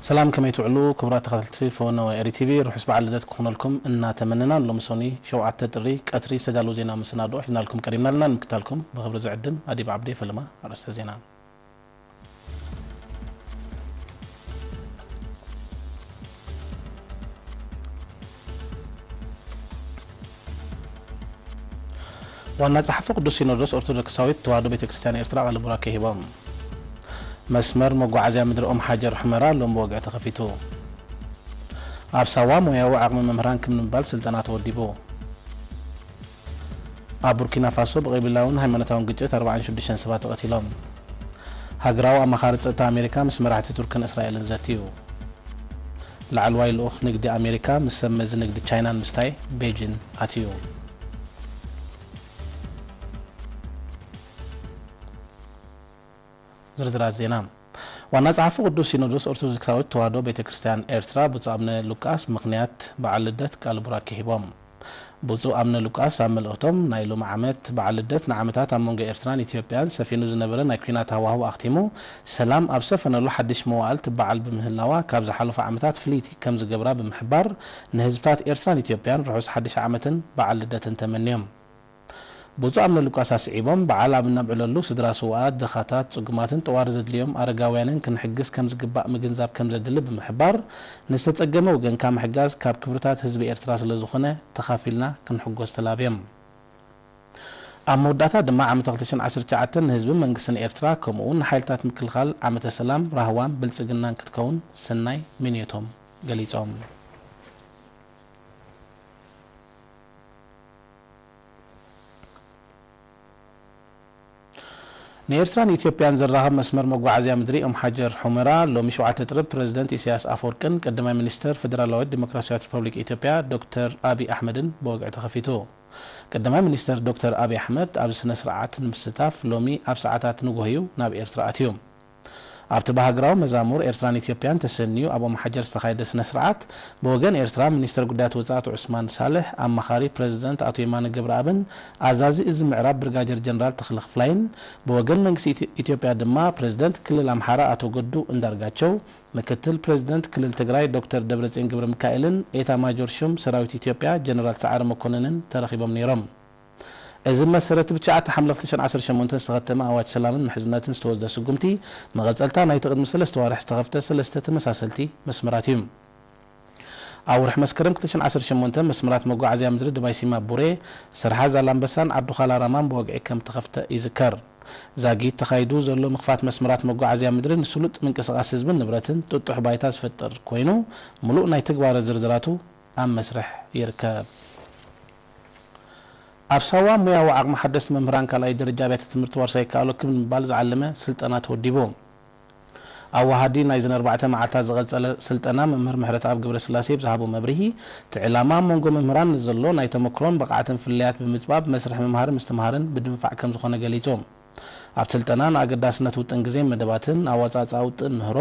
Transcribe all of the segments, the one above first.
ሰላም፣ ከመይ ትውዕሉ ክቡራት ተኸታተልቲ ፈወነ ኤሪ ቲቪ? ርሑስ በዓል ልደት ክኾነልኩም እናተመነና፣ ሎሚ ሶኒ ሸውዓተ ጥሪ ቀትሪ ዝተዳለዉ ዜና መሰናድኦ ሒዝናልኩም ቀሪብና ኣለና። ንምክታልኩም ብኽብሪ ዝዕድም ኣዲብ ዓብዴ። ፈለማ ኣርእስተ ዜና። ዋና ጸሓፊ ቅዱስ ሲኖዶስ ኦርቶዶክሳዊት ተዋህዶ ቤተ ክርስቲያን ኤርትራ ቃለ ቡራኬ ሂቦም። መስመር መጓዓዝያ ምድሪ ኦም ሓጀር ሑመራ ሎም ብወግዒ ተኸፊቱ። ኣብ ሳዋ ሞያዊ ዓቕሚ መምህራን ክብ ንምባል ስልጠና ተወዲቡ። ኣብ ቡርኪና ፋሶ ብቐቢላውን ሃይማኖታውን ግጭት ኣርባዓን ሽዱሽተን ሰባት ተቐቲሎም። ሃገራዊ ኣማኻሪ ጸጥታ ኣሜሪካ ምስ መራሕቲ ቱርክን እስራኤልን ዘትዩ። ላዕለዋይ ልኡኽ ንግዲ ኣሜሪካ ምስ ሰብ መዚ ንግዲ ቻይናን ምስታይ ቤጂን ኣትዩ። ዝርዝራት ዜና። ዋና ጸሓፊ ቅዱስ ሲኖዶስ ኦርቶዶክሳዊት ተዋህዶ ቤተ ክርስቲያን ኤርትራ ብፁዕ ኣቡነ ሉቃስ ምኽንያት በዓል ልደት ቃል ቡራኬ ሂቦም። ብፁዕ ኣቡነ ሉቃስ ኣብ መልእኽቶም፣ ናይ ሎሚ ዓመት በዓል ልደት ንዓመታት ኣብ መንጎ ኤርትራን ኢትዮጵያን ሰፊኑ ዝነበረ ናይ ኲናት ሃዋህው ኣኽቲሙ፣ ሰላም ኣብ ሰፈነሉ ሓድሽ መዋእል ትበዓል ብምህላዋ፣ ካብ ዝሓለፉ ዓመታት ፍልይቲ ከም ዝገብራ ብምሕባር፣ ንህዝብታት ኤርትራን ኢትዮጵያን ርሑስ ሓድሽ ዓመትን በዓል ልደትን ተመንዮም። ብፁዕ ኣቡነ ሉቃስ ኣስዒቦም፣ በዓል ኣብ እነብዕለሉ ስድራ ስውኣት፣ ድኻታት፣ ጽጉማትን ጠዋሪ ዘድልዮም ኣረጋውያንን ክንሕግዝ ከም ዝግባእ ምግንዛብ ከም ዘድሊ ብምሕባር፣ ንዝተጸገመ ወገንካ ምሕጋዝ ካብ ክብርታት ህዝቢ ኤርትራ ስለ ዝኾነ ተኻፊልና ክንሕጎስ ተላብዮም። ኣብ መወዳእታ ድማ ዓመተ ክልተ ሽሕን ዓሰርተ ትሽዓተን ንህዝብን መንግስትን ኤርትራ ከምኡ'ውን ንሓይልታት ምክልኻል ዓመተ ሰላም፣ ራህዋን ብልጽግናን ክትከውን ሰናይ ምንዮቶም ገሊጾም። ንኤርትራን ኢትዮጵያን ዘራኽብ መስመር መጓዓዝያ ምድሪ ኦም ሓጀር ሑመራ ሎሚ ሸውዓተ ጥሪ ፕረዚደንት ኢሳያስ ኣፈወርቅን ቀዳማይ ሚኒስተር ፈደራላዊት ዲሞክራሲያዊት ሪፐብሊክ ኢትዮጵያ ዶክተር ኣቢ ኣሕመድን ብወግዒ ተኸፊቱ። ቀዳማይ ሚኒስተር ዶክተር ኣቢ ኣሕመድ ኣብዚ ስነ ስርዓት ንምስታፍ ሎሚ ኣብ ሰዓታት ንግሆ እዩ ናብ ኤርትራ ኣትዩ። ኣብቲ ብሃገራዊ መዛሙር ኤርትራን ኢትዮጵያን ተሰንዩ ኣብ ኦም ሓጀር ዝተኻየደ ስነ ስርዓት፣ ብወገን ኤርትራ ሚኒስተር ጉዳያት ወጻኢ ኣቶ ዑስማን ሳልሕ፣ ኣማኻሪ ፕረዚደንት ኣቶ የማነ ገብረኣብን ኣዛዚ እዚ ምዕራብ ብርጋጀር ጀነራል ተኽለ ክፍላይን፣ ብወገን መንግስቲ ኢትዮ-፣ ኢትዮጵያ ድማ ፕረዚደንት ክልል ኣምሓራ ኣቶ ገዱ እንዳርጋቸው፣ ምክትል ፕረዚደንት ክልል ትግራይ ዶክተር ደብረጽዮን ገብረ ሚካኤልን ኤታ ማጆር ሹም ሰራዊት ኢትዮጵያ ጀነራል ሰዓረ መኮነንን ተረኺቦም ነይሮም። እዚ መሰረት ብትሽዓተ ሓምለ ክልተ ሽሕን ዓሰርተ ሸሞንተን ዝተኸተመ ኣዋጅ ሰላምን ምሕዝነትን ዝተወስደ ስጉምቲ መቐጸልታ ናይቲ ቅድሚ ሰለስተ ኣዋርሕ ዝተኸፍተ ሰለስተ ተመሳሰልቲ መስመራት እዩ። ኣብ ወርሒ መስከረም ክልተ ሽሕን ዓሰርተ ሸሞንተን መስመራት መጓዓዝያ ምድሪ ድባይ ሲማ ቡሬ፣ ስርሓ ዛላምበሳን ዓዱኻላ ራማን ብወግዒ ከም ተኸፍተ ይዝከር። ዛጊት ተኻይዱ ዘሎ ምኽፋት መስመራት መጓዓዝያ ምድሪ ንስሉጥ ምንቅስቓስ ህዝብን ንብረትን ጥጡሕ ባይታ ዝፈጥር ኮይኑ፣ ምሉእ ናይ ተግባረ ዝርዝራቱ ኣብ መስርሕ ይርከብ። ኣብ ሳዋ ሞያዊ ዓቕሚ ሓደስቲ መምህራን ካልኣይ ደረጃ ኣብያተ ትምህርቲ ዋርሳይ ይከኣሎ ክብ ንምባል ዝዓለመ ስልጠና ተወዲቡ። ኣዋሃዲ ናይዘን ኣርባዕተ መዓልታት ዝቐጸለ ስልጠና መምህር ምሕረተኣብ ገብረስላሴ ብዝሃቦ መብርሂ፣ እቲ ዕላማ ኣብ መንጎ መምህራን ንዘሎ ናይ ተመክሮን ብቕዓትን ፍልልያት ብምጽባብ መስርሕ ምምሃርን ምስትምሃርን ብድንፋዕ ከም ዝኾነ ገሊጹ። ኣብ ስልጠና ንኣገዳስነት ውጥን ግዜን መደባትን፣ ኣወጻጽኣ ውጥን ምህሮ፣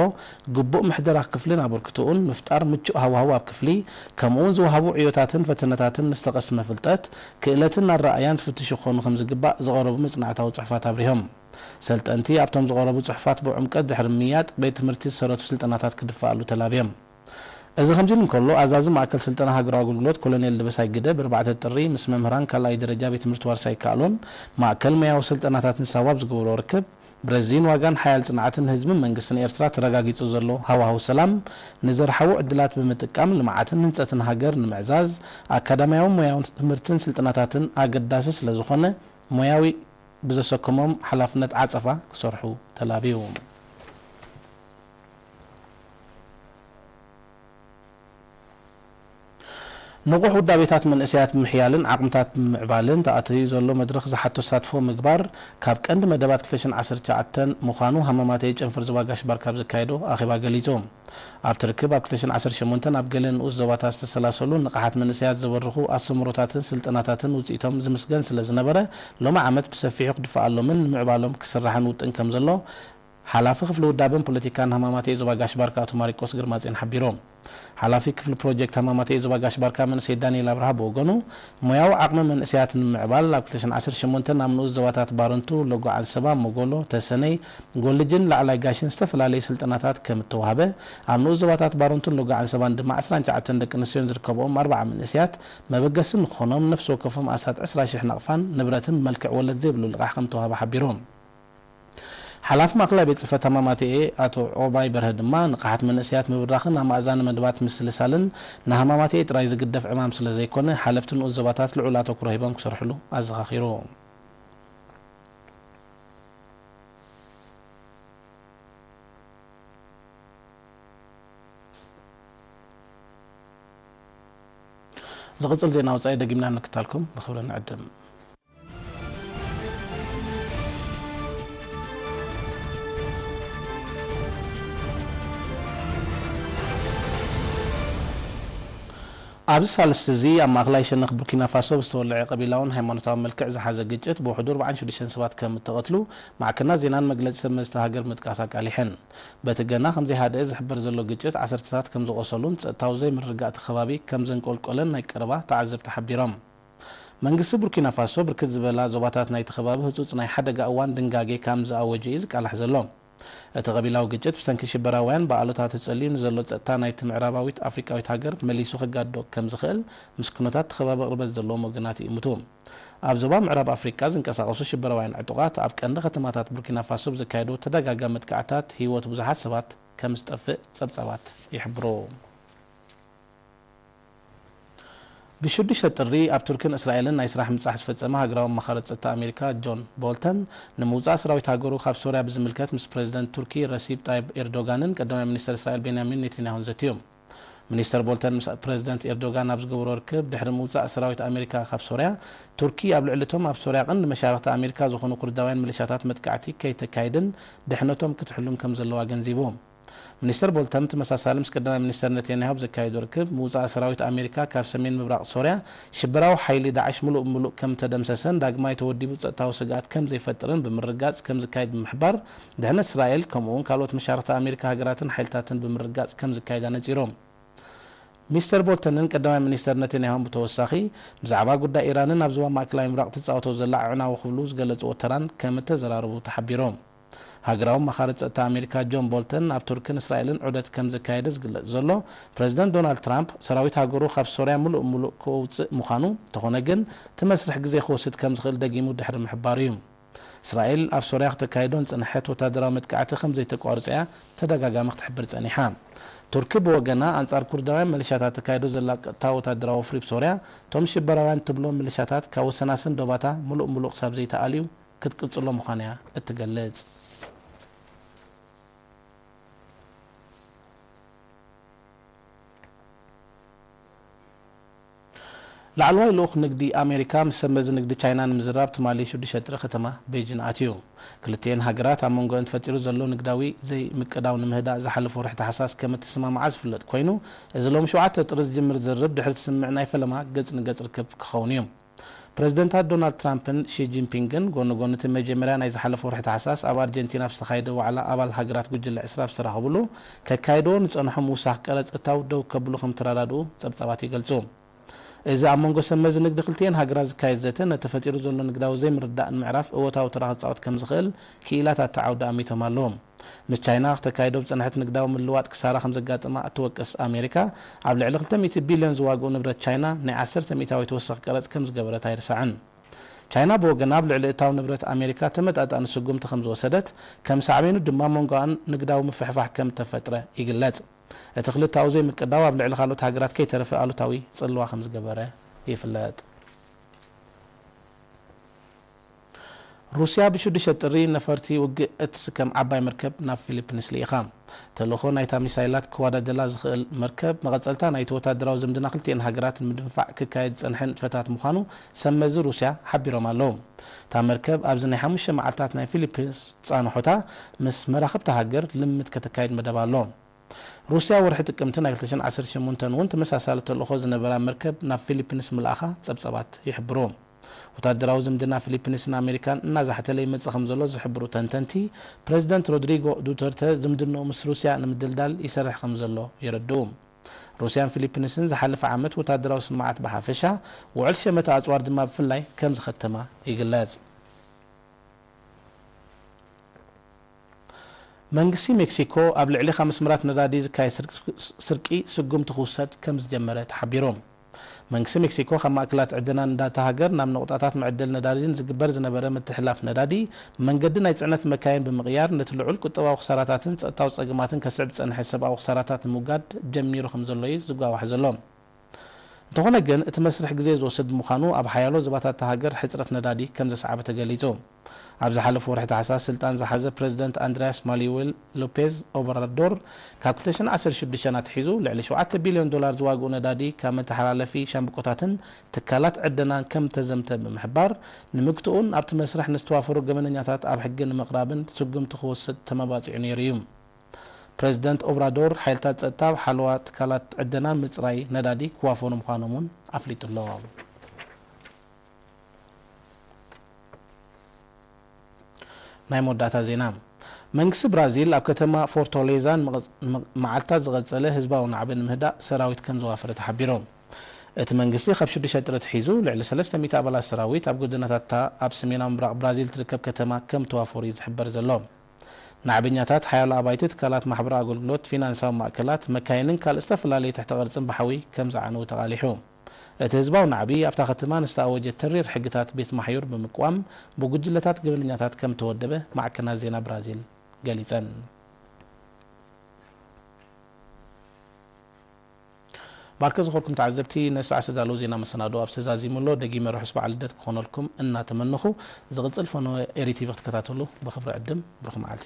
ግቡእ ምሕደራ ክፍልን ኣበርክቶኡን፣ ምፍጣር ምቹእ ሃዋህው ኣብ ክፍሊ፣ ከምኡ'ውን ዝወሃቡ ዕዮታትን ፈተነታትን ንዝተቐስመ ፍልጠት፣ ክእለትን ኣረኣእያን ዝፍትሹ ክኾኑ ከም ዝግባእ ዝቐረቡ መጽናዕታዊ ጽሑፋት ኣብሪሆም። ሰልጠንቲ ኣብቶም ዝቐረቡ ጽሑፋት ብዕምቀት ድሕሪ ምምይያጥ፣ ቤት ትምህርቲ ዝሰረቱ ስልጠናታት ክድፈኣሉ ተላብዮም። እዚ ከምዚ ኢሉ እንከሎ፣ ኣዛዚ ማእከል ስልጠና ሃገራዊ ኣገልግሎት ኮሎኔል ደበሳይ ግደ ብኣርባዕተ ጥሪ ምስ መምህራን ካልኣይ ደረጃ ቤት ትምህርቲ ዋርሳይ ይከኣሎን ማእከል ሞያዊ ስልጠናታትን ሳዋ ኣብ ዝገበሮ ርክብ፣ ብረዚን ዋጋን ሓያል ጽንዓትን ህዝብን መንግስትን ኤርትራ ተረጋጊጹ ዘሎ ሃዋህው ሰላም ንዘርሓቡ ዕድላት ብምጥቃም ልምዓትን ህንጸትን ሃገር ንምዕዛዝ ኣካዳሚያውን ሞያውን ትምህርትን ስልጠናታትን ኣገዳሲ ስለ ዝኾነ፣ ሞያዊ ብዘሰከሞም ሓላፍነት ዓጸፋ ክሰርሑ ተላብዩ። ንቑሕ ውዳቤታት መንእሰያት ብምሕያልን ዓቕምታት ብምምዕባልን ተኣትዩ ዘሎ መድረኽ ዝሓቶ ተሳትፎ ምግባር ካብ ቀንዲ መደባት ክልተ ሽሕን ዓሰርተ ትሽዓተን ምዃኑ ሃመማተይ ጨንፈር ዞባ ጋሽ ባርካ ኣብ ዘካየዶ ኣኼባ ገሊጹ። ኣብቲ ርክብ ኣብ ክልተ ሽሕን ዓሰርተ ሸሞንተን ኣብ ገለ ንኡስ ዞባታት ዝተሰላሰሉ ንቕሓት መንእሰያት ዘበርኹ ኣስተምህሮታትን ስልጠናታትን ውጽኢቶም ዝምስገን ስለ ዝነበረ ሎሚ ዓመት ብሰፊሑ ክድፈኣሎምን ንምዕባሎም ክስራሕን ውጥን ከም ዘሎ ሓላፊ ክፍሊ ውዳበን ፖለቲካን ሃማማተኤ ዞባ ጋሽ ባርካ ኣቶ ማሪቆስ ግርማጼን ሓቢሮም። ሓላፊ ክፍሊ ፕሮጀክት ሃማማተኤ ዞባ ጋሽ ባርካ መንእሰይ ዳንኤል ኣብርሃ ብወገኑ፣ ሞያዊ ዓቕሚ መንእሰያት ንምምዕባል ኣብ ክልተ ሽሕን ዓሰርተ ሸሞንተን ኣብ ንኡስ ዞባታት ባረንቱ፣ ሎጎ ዓንሰባ፣ ሞጎሎ፣ ተሰነይ፣ ጎልጅን ላዕላይ ጋሽን ዝተፈላለዩ ስልጠናታት ከም እተዋህበ፣ ኣብ ንኡስ ዞባታት ባረንቱን ሎጎ ዓንሰባን ድማ ዕስራን ትሽዓተን ደቂ ኣንስትዮን ዝርከብኦም ኣርባዓ መንእሰያት መበገሲ ንክኾኖም ነፍሲ ወከፎም ኣስታት ዕስራ ሽሕ ናቕፋን ንብረትን ብመልክዕ ወለድ ዘይብሉ ልቓሕ ከም እተዋህበ ሓቢሮም። ሓላፊ ማእከላይ ቤት ጽሕፈት ሃማማተኤ ኣቶ ዖባይ በርሀ ድማ፣ ንቕሓት መንእሰያት ምብራኽን ኣማእዛኒ መደባት ምስልሳልን ንሃማማተኤ ጥራይ ዝግደፍ ዕማም ስለ ዘይኮነ፣ ሓለፍቲ ንኡስ ዞባታት ልዑል ኣተኩሮ ሂቦም ክሰርሕሉ ኣዘኻኺሩ። ዝቕጽል ዜና ወጻኢ ደጊምና ንክታልኩም ብኽብሪ ንዕድም። ኣብዚ ሳልስቲ እዚ ኣብ ማእከላይ ሸነኽ ቡርኪና ፋሶ ብዝተወልዐ ቀቢላውን ሃይማኖታዊ መልክዕ ዝሓዘ ግጭት ብውሕዱ ኣርባዓን ሽዱሽተን ሰባት ከም እተቐትሉ ማዕከናት ዜናን መግለጺ ሰብ መዚ እታ ሃገር ምጥቃስ ኣቃሊሐን። በቲ ገና ከም ዘይሃደአ ዝሕበር ዘሎ ግጭት ዓሰርተታት ከም ዝቖሰሉን ጸጥታዊ ዘይምርግጋእ እቲ ከባቢ ከም ዘንቆልቆለን ናይ ቀረባ ተዓዘብቲ ሓቢሮም። መንግስቲ ቡርኪና ፋሶ ብርክት ዝበላ ዞባታት ናይቲ ከባቢ ህጹጽ ናይ ሓደጋ እዋን ድንጋጌ ከም ዝኣወጀ እዩ ዝቃላሕ ዘሎ። እቲ ቀቢላዊ ግጭት ብሰንኪ ሽበራውያን ብኣሉታ ተጸልዩ ንዘሎ ጸጥታ ናይቲ ምዕራባዊት ኣፍሪቃዊት ሃገር መሊሱ ከጋድዶ ከም ዝኽእል ምስ ኩነታት እቲ ከባቢ ቅርበት ዘለዎም ወገናት ይእምቱ። ኣብ ዞባ ምዕራብ ኣፍሪቃ ዝንቀሳቐሱ ሽበራውያን ዕጡቓት ኣብ ቀንዲ ከተማታት ቡርኪና ፋሶ ብዘካየድዎ ተደጋጋሚ መጥቃዕታት ህይወት ብዙሓት ሰባት ከም ዝጠፍእ ጸብጻባት ይሕብሩ። ብሽዱሽተ ጥሪ ኣብ ቱርክን እስራኤልን ናይ ስራሕ ምብጻሕ ዝፈጸመ ሃገራዊ ኣማኻሪ ጸጥታ ኣሜሪካ ጆን ቦልተን፣ ንምውጻእ ሰራዊት ሃገሩ ካብ ሶርያ ብዝምልከት ምስ ፕረዚደንት ቱርኪ ረሲብ ጣይብ ኤርዶጋንን ቀዳማይ ሚኒስተር እስራኤል ቤንያሚን ኔታንያሁን ዘትዩ። ሚኒስተር ቦልተን ምስ ፕረዚደንት ኤርዶጋን ኣብ ዝገበሮ ርክብ፣ ድሕሪ ምውጻእ ሰራዊት ኣሜሪካ ካብ ሶርያ፣ ቱርኪ ኣብ ልዕሊ እቶም ኣብ ሶርያ ቀንዲ መሻርኽቲ ኣሜሪካ ዝኾኑ ኩርዳውያን ሚሊሻታት መጥቃዕቲ ከይተካይድን ድሕነቶም ክትሕሉን ከም ዘለዋ ኣገንዚቡ። ሚኒስተር ቦልተን ብተመሳሳሊ ምስ ቀዳማይ ሚኒስተር ኔታንያሁ ኣብ ዘካየዶ ርክብ፣ ምውጻእ ሰራዊት ኣሜሪካ ካብ ሰሜን ምብራቕ ሶርያ ሽበራዊ ሓይሊ ዳዕሽ ምሉእ ብምሉእ ከም እተደምሰሰን ዳግማይ ተወዲቡ ጸጥታዊ ስግኣት ከም ዘይፈጥርን ብምርግጋጽ ከም ዝካየድ ብምሕባር፣ ድሕነት እስራኤል ከምኡ'ውን ካልኦት መሻርኽቲ ኣሜሪካ ሃገራትን ሓይልታትን ብምርግጋጽ ከም ዝካየድ ኣነጺሮም። ሚስተር ቦልተንን ቀዳማይ ሚኒስተር ኔታንያሁን ብተወሳኺ፣ ብዛዕባ ጉዳይ ኢራንን ኣብ ዞባ ማእከላይ ምብራቕ ትጻወቶ ዘላ ኣዕናዊ ክብሉ ዝገለጽዎ ተራን ከም እተዘራረቡ ተሓቢሮም። ሃገራዊ ኣማኻሪ ጸጥታ ኣሜሪካ ጆን ቦልተን፣ ኣብ ቱርክን እስራኤልን ዑደት ከም ዘካየደ ዝግለጽ ዘሎ ፕረዚደንት ዶናልድ ትራምፕ፣ ሰራዊት ሃገሩ ካብ ሶርያ ምሉእ ብምሉእ ከውጽእ ምዃኑ፣ እንተኾነ ግን እቲ መስርሕ ግዜ ክወስድ ከም ዝኽእል ደጊሙ ድሕሪ ምሕባሩ እዩ። እስራኤል ኣብ ሶርያ ክተካይዶ ንጸንሐት ወታደራዊ መጥቃዕቲ ከም ዘይተቋርጾ እያ ተደጋጋሚ ክትሕብር ጸኒሓ። ቱርኪ ብወገና፣ ኣንጻር ኩርዳውያን ሚሊሻታት ተካይዶ ዘላ ቀጥታዊ ወታደራዊ ወፍሪ ኣብ ሶርያ፣ እቶም ሽበራውያን ትብሎም ሚሊሻታት ካብ ወሰናስን ዶባታ ምሉእ ብምሉእ ክሳብ ዘይተኣልዩ ክትቅጽሎ ምዃና እያ እትገልጽ። ላዕለዋይ ልኡኽ ንግዲ ኣሜሪካ ምስ ሰብ መዚ ንግዲ ቻይና ንምዝራብ ትማሊ ሽዱሽተ ጥሪ ከተማ ቤጂን ኣትዩ። ክልቲኤን ሃገራት ኣብ መንጎአን ተፈጢሩ ዘሎ ንግዳዊ ዘይምቅዳው ንምህዳእ ዝሓለፈ ወርሒ ታሕሳስ ከም እተሰማምዓ ዝፍለጥ ኮይኑ፣ እዚ ሎሚ ሸውዓተ ጥሪ ዝጅምር ዝርርብ ድሕሪ እቲ ስምምዕ ናይ ፈለማ ገጽ ንገጽ ርክብ ክኸውን እዩ። ፕረዚደንታት ዶናልድ ትራምፕን ሺ ጂንፒንግን ጎኒ ጎኒ እቲ መጀመርያ ናይ ዝሓለፈ ወርሒ ታሕሳስ ኣብ ኣርጀንቲና ኣብ ዝተኻየደ ዋዕላ ኣባል ሃገራት ጉጅለ ዕስራ ኣብ ዝተራኸብሉ፣ ከካይድዎ ንጸንሑ ምውሳኽ ቀረጽ እታው ደው ከብሉ ከም እተረዳድኡ ጸብጻባት ይገልጹ። እዚ ኣብ መንጎ ሰብ መዚ ንግዲ ክልቲኤን ሃገራት ዝካየድ ዘተ፣ ነቲ ተፈጢሩ ዘሎ ንግዳዊ ዘይምርድዳእ ንምዕራፍ እወታዊ ተራ ክጻወት ከም ዝኽእል ክኢላታት እቲ ዓውዲ ኣሚቶም ኣለዉ። ምስ ቻይና ክተካይዶ ብጸንሐት ንግዳዊ ምልዋጥ ክሳራ ከም ዘጋጠማ እትወቅስ ኣሜሪካ፣ ኣብ ልዕሊ ክልተ ሚእቲ ቢልዮን ዝዋግኡ ንብረት ቻይና ናይ ዓሰርተ ሚእታዊት ወሰኽ ቀረጽ ከም ዝገበረት ኣይርሳዕን። ቻይና ብወገና፣ ኣብ ልዕሊ እታው ንብረት ኣሜሪካ ተመጣጣኒ ስጉምቲ ከም ዝወሰደት፣ ከም ሳዕቤኑ ድማ መንጎኣን ንግዳዊ ምፍሕፋሕ ከም እተፈጥረ ይግለጽ። እቲ ክልተኣዊ ዘይምቅዳው ኣብ ልዕሊ ካልኦት ሃገራት ከይተረፈ ኣሉታዊ ጽልዋ ከም ዝገበረ ይፍለጥ። ሩስያ ብሽዱሽተ ጥሪ ነፈርቲ ውግእ እትስከም ዓባይ መርከብ ናብ ፊሊፒንስ ልኢኻ። ተልእኾ ናይታ ሚሳይላት ክወዳደላ ዝኽእል መርከብ፣ መቐጸልታ ናይቲ ወታደራዊ ዝምድና ክልቲኤን ሃገራት ንምድንፋዕ ክካየድ ዝጸንሐ ንጥፈታት ምዃኑ ሰብ መዚ ሩስያ ሓቢሮም ኣለዉ። እታ መርከብ ኣብዚ ናይ ሓሙሽተ መዓልታት ናይ ፊሊፒንስ ጻንሖታ ምስ መራኽብቲ ሃገር ልምምድ ከተካይድ መደብ ኣሎ። ሩስያ ወርሒ ጥቅምቲ ናይ ክልተ ሽሕን ዓሰርተ ሸሞንተን እውን ተመሳሳሊ ተልእኾ ዝነበራ መርከብ ናብ ፊሊፒንስ ምልኣኻ ጸብጻባት ይሕብሩ። ወታደራዊ ዝምድና ፊሊፒንስን ኣሜሪካን እናዛሕተለ ይመጽእ ከም ዘሎ ዝሕብሩ ተንተንቲ፣ ፕሬዚደንት ሮድሪጎ ዱተርተ ዝምድናኡ ምስ ሩስያ ንምድልዳል ይሰርሕ ከም ዘሎ የረድኡ። ሩስያን ፊሊፒንስን ዝሓለፈ ዓመት ወታደራዊ ስምምዓት ብሓፈሻ፣ ውዕል ሸመተ ኣጽዋር ድማ ብፍላይ ከም ዝኸተማ ይግለጽ። መንግስቲ ሜክሲኮ ኣብ ልዕሊ ካብ መስመራት ነዳዲ ዝካየድ ስርቂ፣ ስርቂ ስጉምቲ ክውሰድ ከም ዝጀመረ ተሓቢሩ። መንግስቲ ሜክሲኮ ካብ ማእከላት ዕደና ነዳዲ እታ ሃገር ናብ ነቑጣታት መዐደሊ ነዳዲን ዝግበር ዝነበረ ምትሕልላፍ ነዳዲ መንገዲ ናይ ጽዕነት መካይን ብምቕያር ነቲ ልዑል ቁጠባዊ ክሳራታትን ጸጥታዊ ጸገማትን ከስዕብ ዝጸንሐ ሰብኣዊ ክሳራታት ንምውጋድ ጀሚሩ ከም ዘሎ እዩ ዝጓዋሕ ዘሎ። እንተኾነ ግን እቲ መስርሕ ግዜ ዝወስድ ብምዃኑ ኣብ ሓያሎ ዞባታት እታ ሃገር ሕጽረት ነዳዲ ከም ዘስዓበ ተገሊጹ። ኣብ ዝሓለፈ ወርሒ ታሕሳስ ስልጣን ዝሓዘ ፕሬዚደንት ኣንድሪያስ ማኑዌል ሎፔዝ ኦብራዶር ካብ ክልተ ሽሕን ዓሰርተ ሽዱሽተን ኣትሒዙ ልዕሊ ሸውዓተ ቢልዮን ዶላር ዝዋግኡ ነዳዲ ካብ መተሓላለፊ ሻምብቆታትን ትካላት ዕደናን ከም ተዘምተ ብምሕባር፣ ንምግትኡን ኣብቲ መስርሕ ንዝተዋፈሩ ገበነኛታት ኣብ ሕጊ ንምቕራብን ስጉምቲ ክወስድ ተመባጺዑ ነይሩ እዩ። ፕሬዚደንት ኦብራዶር ሓይልታት ጸጥታ ኣብ ሓለዋ ትካላት ዕደና ምጽራይ ነዳዲ ክዋፈሩ ምዃኖም እውን ኣፍሊጡ ኣሎ። ናይ መወዳእታ ዜና። መንግስቲ ብራዚል ኣብ ከተማ ፎርቶሌዛ ንመቐጽ-፣ ንመ-፣ መዓልታት ዝቐጸለ ህዝባዊ ናዕቢ ንምህዳእ ሰራዊት ከም ዘዋፈረ ተሓቢሩ። እቲ መንግስቲ ካብ ሽዱሽተ ጥሪ ኣትሒዙ ልዕሊ ሰለስተ ሚእቲ ኣባላት ሰራዊት ኣብ ጎደናታት እታ ኣብ ሰሜናዊ ምብራቕ ብራዚል ትርከብ ከተማ ከም ተዋፈሩ እዩ ዝሕበር ዘሎ። ናዕበኛታት ሓያሎ ኣባይቲ ትካላት ማሕበራዊ ኣገልግሎት፣ ፊናንሳዊ ማእከላት፣ መካይንን ካልእ ዝተፈላለዩ ትሕተ ቅርጽን ብሓዊ ከም ዝዓነዉ ተቓሊሑ። እቲ ህዝባዊ ናዕቢ ኣብታ ከተማ ንዝተኣወጀ ተሪር ሕግታት ቤት ማሕዩር ብምቅዋም ብጉጅለታት ገበነኛታት ከም ተወደበ ማዕከናት ዜና ብራዚል ገሊጸን። ባርከ ዝኾንኩም ተዓዘብቲ፣ ነሳዕ ዝተዳለዉ ዜና መሰናዶ ኣብ ዝተዛዚሙ ኣሎ። ደጊመ ርሑስ በዓል ልደት ክኾነልኩም እናተመነኹ፣ ዝቕጽል ፈነወ ኤሪ ቲቪ ክትከታተሉ ብኽብሪ ዕድም። ብሩኽ መዓልቲ።